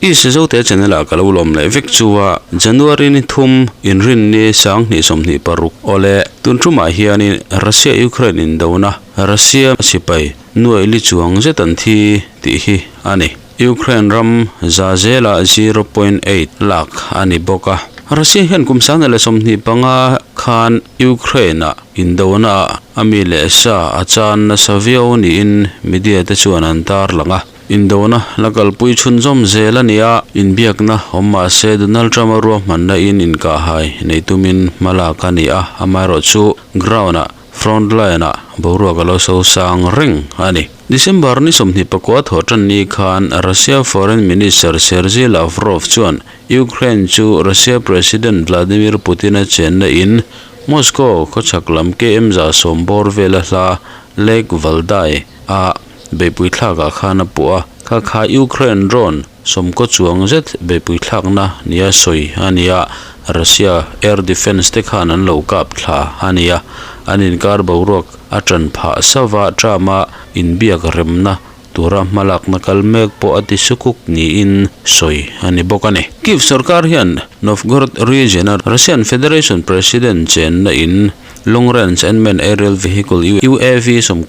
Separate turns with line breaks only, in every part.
East Zote channel ah ka lo lawm leh vek chu a, January ni thum inrinni 2026 awle tun tumah hianin Russia Ukraine indona Russia sipai nuaih li chuang zet an thi tih hi a ni. Ukraine ram za zela 0.8 lak a ni bawk a. Russia hian kum 2025 khan Ukraine ah indona ah a mi leh sa a chan nasa viau niin media te chuan an tarlang a. Indona la kalpui chhunzawm zel a ni a, inbiakna awm mah se Donald Trump-a ruahmanna in inkahhai nei tumin hma lak a ni a, amaherawhchu ground-ah, front line-ah boruak a lo so sang reng a ni. December ni 24 thawh tan ni khan Russia Foreign Minister Sergei Lavrov chuan Ukraine chu Russia President Vladimir Putin-a chenna in Moscow khawchhak lam km 110 bawr vela hla Lake Valdai a beihpui thlakah khan a puh a, kha kha Ukraine drone sawmkaw chuang zet beihpui thlakna nia sawi a ni a, Russia air defence te khan an lo kap thla a ni a, an inkar boruak a tan phah sauh a, Trump a inbiak remna tura hmalakna kal mek pawh a ti sukuk niin sawi a ni bawk a ni. Kyiv sorkar hian Novgorod region a Russian Federation President chenna in Long Range Unmanned Aerial Vehicle, UAV, 11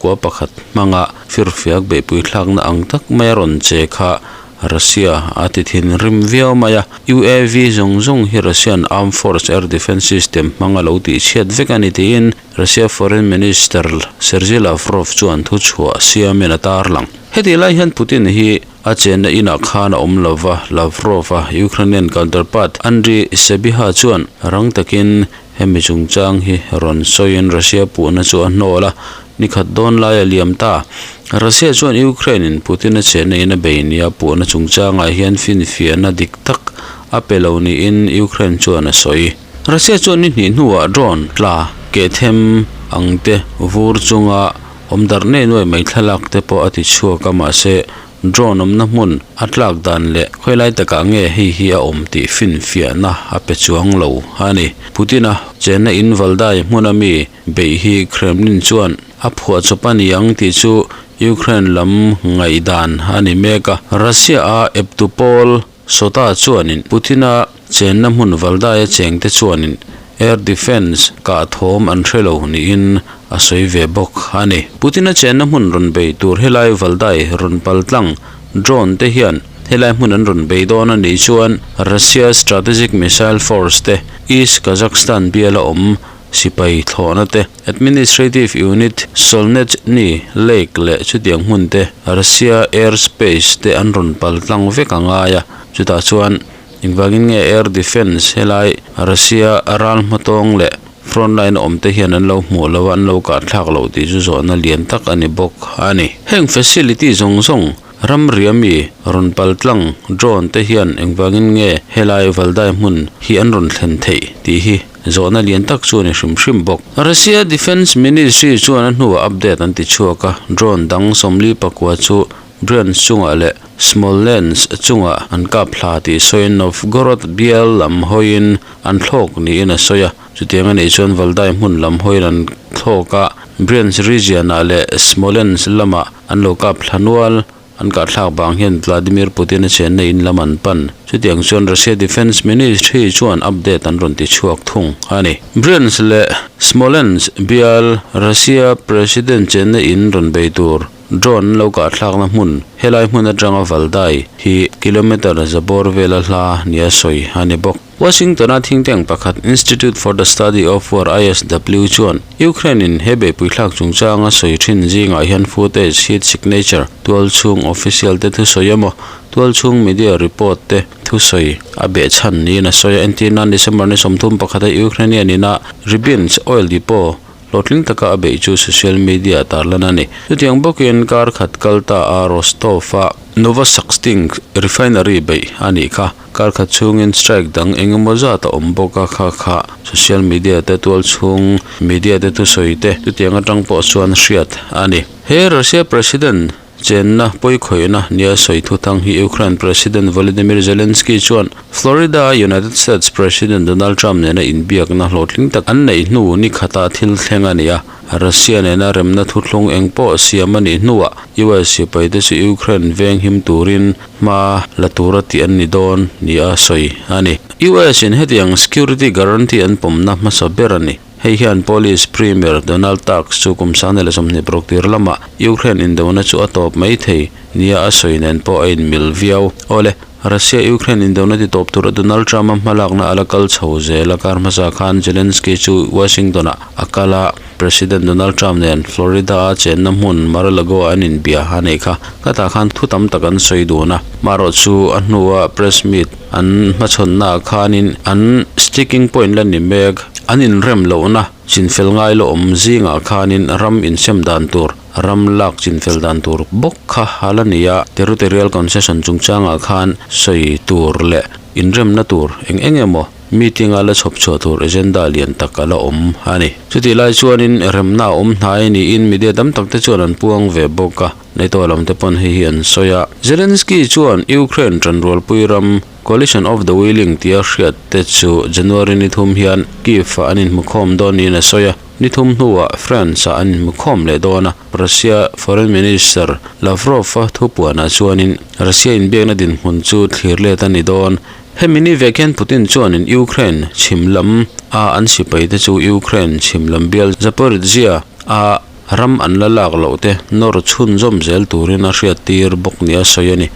hmanga firfiak beihpui thlakna ang tak mai a rawn che kha Russia a ti thin rim viau mai a. UAV zawng zawng hi Russian Armed Force Air Defence System hmanga lo tihchhiat vek a ni tiin Russia Foreign Minister Sergei Lavrov chuan thuchhuah siamin a tarlang. Hetih lai hian Putin hi a chenna inah khan a awm lova, Lavrov a Ukrainian counterpart Andriy Sybiha chuan rang takin Hemi chungchang hi rawn sawiin Russia puhna chu a hnawl a, ni khat dawn lai a liam ta. Russia chuan Ukraine in Putin a chenna in a bei nia puhna chungchangah hian finfiahna dik tak a pe lo niin Ukraine chuan a sawi. Russia chuan ni hnih hnuah drone tla keh them ang te vur chunga awm darh nei nuai mai thlalak te pawh a ti chhuak a, mahse Drone awmna hmun a tlak dan leh khawilai takah nge hei hi a awm tih finfiahna a pe chuang lo a ni. Putin-a chenna in Valdai hmuna mi beih hi Kremlin chuan a phuahchawp a ni ang tih chu Ukraine lam ngaihdan a ni mek a. Russia-a eptu pawl Sota chuanin Putin-a chenna hmun Valdai-a chengte chuanin air defence kah thawm an hre lo niin a sawi ve bawk a ni. Putin-a chenna hmun rawn bei tur helai Valdai rawn pal tlang drone te hian helai hmun an rawn bei dawn a nih chuan Russia Strategic Missile Force te East Kazakhstan biala awm sipai thlawhna te, Administrative Unit, Solnechny Lake leh chutiang hmun te, Russia airspace te an rawn pal tlang vek a ngai a, chutah chuan engvangin nge air defence helai Russia ral hmatawng leh frontline awm te hian an lo hmuh lo a, an lo kah thlak loh tih chu zawhna lian tak a ni bawk a ni. Heng facility zawng zawng ramria mi rawn pal tlang drone te hian engvangin nge helai Valdai hmun hi an rawn thlen theih tih hi Zawhna lian tak chu a ni hrim hrim bawk. Russia Defence Ministry chuan a hnuah update an ti chhuak a, drone dang 44 chu Bryansk chungah leh Smolensk chungah an kap hla tih sawiin Novgorod bial lam hawiin an thlawk niin a sawi a. Chutiang a nih chuan Valdai hmun lam hawiin an thlawk a, Bryansk region-ah leh Smolensk lamah an lo kap hla nual. An kahthlak vang hian Vladimir Putin a chenna in lam an pan. Chutiang chuan Russia Defence Ministry chuan update an rawn ti chhuak thung a ni. Bryansk leh Smolensk bial Russia President chenna in rawn bei tur drone an lo kahthlakna hmun helai hmun atanga Valdai hi kilometre zabawr vela hla nia sawi a ni bawk. Washington-a think tank pakhat Institute for the Study of War, ISW, chuan Ukraine-in he beihpui thlak chungchanga sawi thin zingah hian footage, heat signature, tualchhung official te thusawi emaw, tualchhung media report te thusawi a behchhan niin a sawi a. Entir nan December ni 31 a Ukrainian ina Rybinsk oil depot hlawhtling taka a beih chu social media ah tarlan a ni. Chutiang bawkin kar khat kal ta a Rostov-a Novosakhtinsk refinery beih a nih kha. Kar khat chhungin strike dang eng emaw zat a awm bawk a, kha kha social media te tual chhung media te thusawi te chutiang atang pawh chuan hriat a ni. He Russia President. Chenna pawikhawihna nia sawi thuthang hi Ukraine President Volodymyr Zelensky chuan Florida-a United States President Donald Trump nena inbiakna hlawhtling tak an neih hnu ni khata thil thleng a ni a. Russia nena remna thuthlung eng pawh siam a nih hnuah US sipaite chu Ukraine venghim turin hma la tura tih an ni dawn nia sawi a ni. US in hetiang security guarantee an pawmna hmasa ber a ni. Hei hian Polish Premier Donald Tusk chu kum 2026 tir lamah Ukraine indona chu a tawp mai thei nia a sawi nen pawh a inmil viau. Awle, Russia-Ukraine indona ti tawp tura Donald Trump-a hmalakna a la kal chho zel a, kar hmasa khan Zelensky chu Washington-ah a kal a, President Donald Trump nen Florida-a chenna hmun Mar-a-Lago-ah an inbia a neih kha. Khatah khan thu tam tak an sawi dun a, marawh chu a hnua press meet an hmachhawnnaah khanin an sticking point la ni mek. An inrem lohna chinfel ngai la awm zingah khanin ram insem dan tur, ram lak chinfel dan tur bawk kha a la ni a. Territorial concession chungchangah khan sawi tur leh inremna tur eng eng emaw meeting a la chhawp chhuah tur agenda lian tak a la awm a ni. Chutih lai chuanin remna a awm hnai niin media tam tak te chuan an puang ve bawk a, NATO lam te pawn hei hi an sawi a. Zelensky chuan Ukraine tanrualpui ram Coalition of the Willing tia hriat te chu January ni thum hian Kyiv-ah an inhmukhawm dawn niin a sawi a, ni thum hnuah France-ah an inhmukhawm leh dawn a. Russia Foreign Minister Lavrov-a thupuanah chuanin Russia inbiakna dinhmun chu thlir let a ni dawn. Hemi ni vek hian Putin chuanin Ukraine chhim lam a an sipai te chu Ukraine chhim lam bial Zaporizhzhia a ram an la lak loh te nawr chhunzawm zel turin a hriattir bawk nia sawi a ni.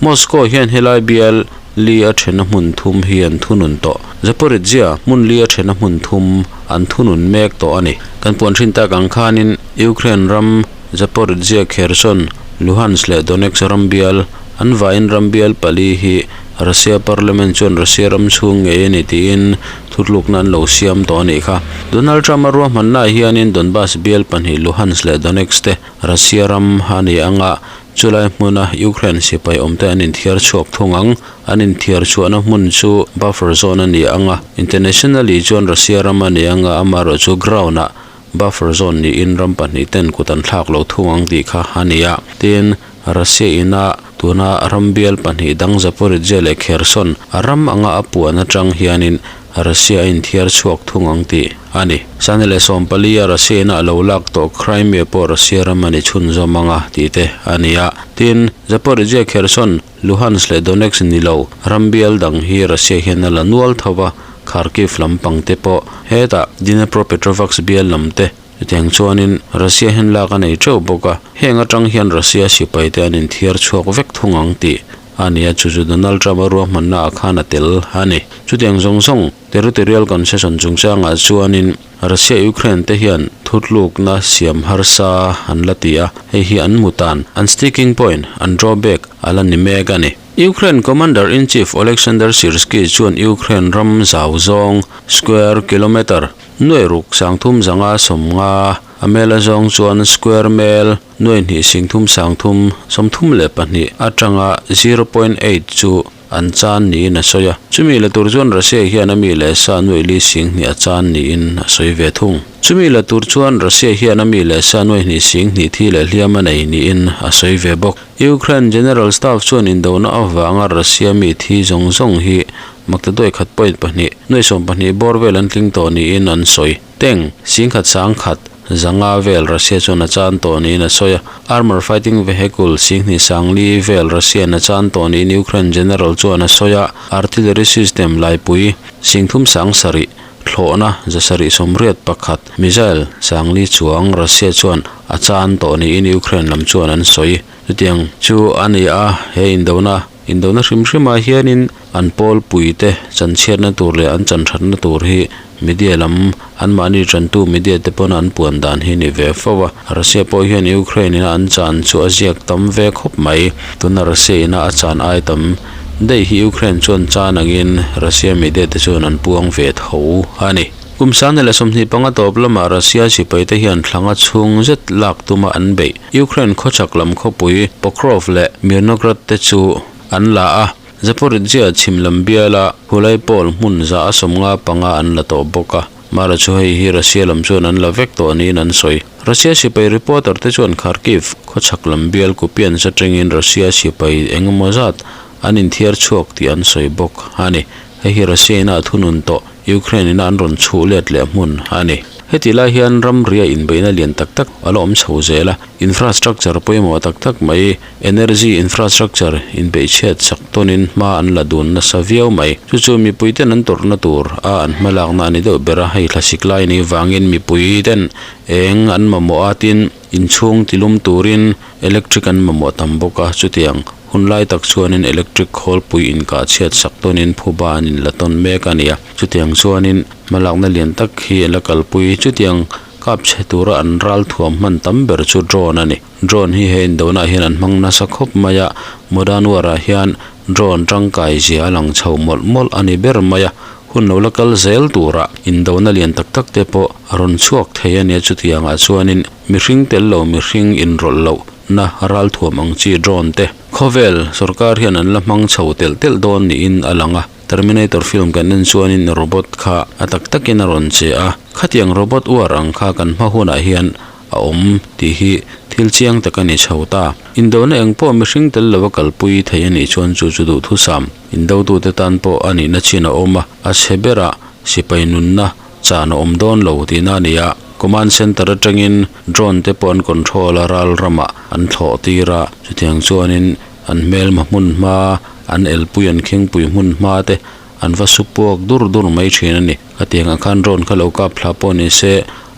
Moscow hian helai bial li a thena hmun thum hi an thunun tawh. Zaporizhzhia hmun li a thena hmun thum an thunun mek tawh a ni. Kan puan hrin tak ang khanin Ukraine ram Zaporizhzhia, Kherson, Luhansk leh Donetsk ram bial an vaiin ram bial pali hi Russia Parliament chuan Russia ram chhung ngei a ni tiin Thutlukna an lo siam tawh a nih kha. Donald Trump-a ruahmannaah hianin Donbas bial pahnih Luhansk leh Donetsk te Russia ram a ni ang a, chulai hmuna Ukraine sipai awmte an inthiar chhuak thung ang. An inthiar chhuahna hmun chu buffer zone a ni ang a, internationally chuan Russia ram a ni ang a, amaherawhchu ground-ah buffer zone niin ram pahnih ten kut an thlak lo thung ang tih kha a ni a. Tin, Russia ina tuna ram bial pahnih dang Zaporizhzhia leh Kherson a ram anga a puan atang hianin Russia a inthiar chhuak thung ang tih a ni. Sani leh sawmpali a Russia ina a lo lak tawh Crimea pawh Russia ram a ni chhunzawm anga tih te a ni a. Tin, Zaporizhzhia, Kherson, Luhansk leh Donetsk ni lo ram bial dang hi Russia hian a la nual tho va, Kharkiv lampang te pawh hetah Dnepropetrovsk bial lam te Chutiang chuanin Russia hian lak a nei teuh bawk a, heng atang hian Russia sipaite an inthiar chhuak vek thung ang tih a ni a, chu chu Donald Trump-a ruahmanna ah khan a tel a ni. Chutiang zawng zawng territorial concession chungchangah chuanin Russia-Ukraine te hian thutlukna siam harsa an la ti a, hei hi an mutan, an sticking point, an drawback a la ni mek a ni. Ukraine Commander-in-Chief Oleksandr Syrskyi chuan Ukraine ram zau zawng, square kilometre, Nuai ruk sangthum zanga sawmnga a mel a zawng chuan square mel nuai hnih singthum sangthum 32 atanga 0.8 chu an chan niin a sawi a. Chumi la tur chuan Russia hian a mi leh sa nuai li sing hnih a chan niin a sawi ve thung. Chumi la tur chuan Russia hian a mi leh sa nuai hnih sing hnih thi leh hliam a nei niin a sawi ve bawk. Ukraine General Staff chuan indona avanga Russia mi thi zawng zawng hi Maktaduai khat point pahnih, nuai sawm pahnih bawr vel an tling tawh niin an sawi. Tank, singkhat sangkhat, zanga vel Russia chuan a chan tawh niin a sawi a. Armour fighting vehicle singhnih sangli vel Russia in a chan tawh niin Ukraine general chuan a sawi a. Artillery system laipui, singthum sang sarih, thlawhna zasarih sawmriat pakhat, missile sangli chuang Russia chuan a chan tawh niin Ukraine lam chuan an sawi. Chutiang chu a ni a, he indona Indona hrim hrimah hianin an pawlpuite chanchhiatna tur leh an chanthatna tur hi media lam anmahni tantu media te pawn an puan dan hi ni ve fo a. Russia pawh hian Ukraine ina an chan chu a ziak tam ve khawp mai. Tuna Russia ina a chan ai tam daih hi Ukraine chuan chan angin Russia media te chuan an puang ve tho a ni. Kum 2025 tawp lamah Russia sipaite hian thlanga chhung zet lak tuma an beih. Ukraine khawchhak lam khawpui Pokrov leh Mirnograd te chu an la a, Zaporizhzhia chhim lam biala Hulaipol hmun za a 75 an la tawh bawk a. Mara chu hei hi Russia lam chuan an la vek tawh niin an sawi. Russia sipai reporter te chuan Kharkiv khawchhak lam bial Kupiansk atangin Russia sipai engemaw zat an inthiar chhuak tih an sawi bawk a ni. Hei hi Russia ina a thunun tawh Ukraine ina an rawn chhuh let leh hmun a ni. Heti lai hian ramria inbeihna lian tak tak a la awm chho zel a, infrastructure pawimawh tak tak mai, energy infrastructure inbeihchhiat chak tawnin hma an la dun nasa viau mai. Chu chu mipui ten an tawrhna tur a an hmalakna a ni deuh ber a, hei thlasik lai ni vangin mipui ten eng an mamawh a tin inchhung tilum turin electric an mamawh tam bawk a, chutiang hun lai tak chuanin electric khawlpui inkah chhiat sak tawnin phuba an inla tawn mek a ni a, chutiang chuanin hmalakna lian tak hi a la kalpui chutiang kap chhe tura an ral thuam hman tam ber chu drone a ni. Drone hi he indona ah hian an hmang nasa khawp mai a, modern war ah hian drone tangkai zia a lang chho mawlh mawlh a ni ber mai a, hun lo la kal zel turah indona lian tak tak te pawh a rawn chhuak thei a nia chutiang ah chuanin mihring tel lo mihring inrawlh loh na ral thuam ang chi drone te khawvel sorkar hian an la hmang chho telh telh dawn niin a lang a. Terminator film kan en chuanin robot kha a tak takin a rawn che a, khatiang robot uar ang kha kan hma hunah hian a awm tih hi thil chiang tak a ni chho ta. Indona eng pawh mihring tel lova kalpui thei a nih chuan chu chu duhthusam indotute tan pawh a nihna chin a awm a, a chhe berah sipai nunna chan a awm dawn lo tihna a ni a. Command center atangin drone te pawh an control a, ral ramah an thlawh tir a, chutiang chuanin an hmelma hmun hma, an elpui an khingpui hmun hma te an va su puak dur dur mai thin a ni. Khatiang ah khan drone kha lo kap thla pawh ni se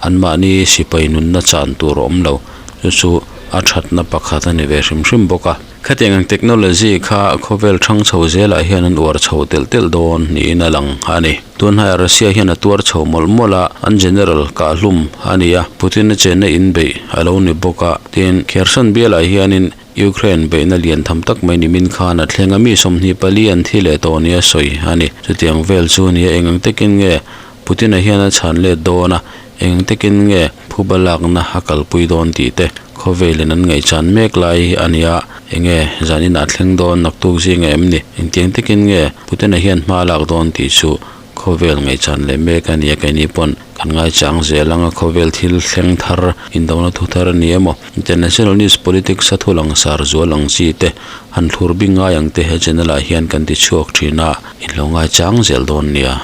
anmahni sipai nunna chan tur a awm lo. Chu chu a thatna pakhat a ni ve hrim hrim bawk a. Khatiang ang technology kha khawvel thang chho zelah hian an uar chho telh telh dawn niin a lang a ni. Tunhaiah Russia hian a tuar chho mawlh mawlh a, an general kahhlum a ni a, Putin-a chenna inbeih a lo ni bawk a. Tin, Kherson bialah hianin Ukraine beihna lian tham tak mai nimin khan a thleng a, mi 24 an thi leh tawh nia sawi a ni. Chutiang vel chu nia eng ang takin nge Putin-a hian a chhan let dawn a, eng ang takin nge phuba lakna a kalpui dawn tih te khawvelin an ngaihchan mek lai a ni a, enge zanin ah thleng dawn naktuk zinga em ni? Engtiang takin nge Putin-a hian hma a lak dawn tih chu Khawvel ngaihchan leh mek a ni a, keini pawn kan ngaichang zel ang a, khawvel thil thleng thar indona thu thar a ni emaw, international news politics a thu langsar zual ang chi te han thlur bing ngai ang te he channel ah hian kan ti chhuak thin a, in lo ngaichang zel dawn nia.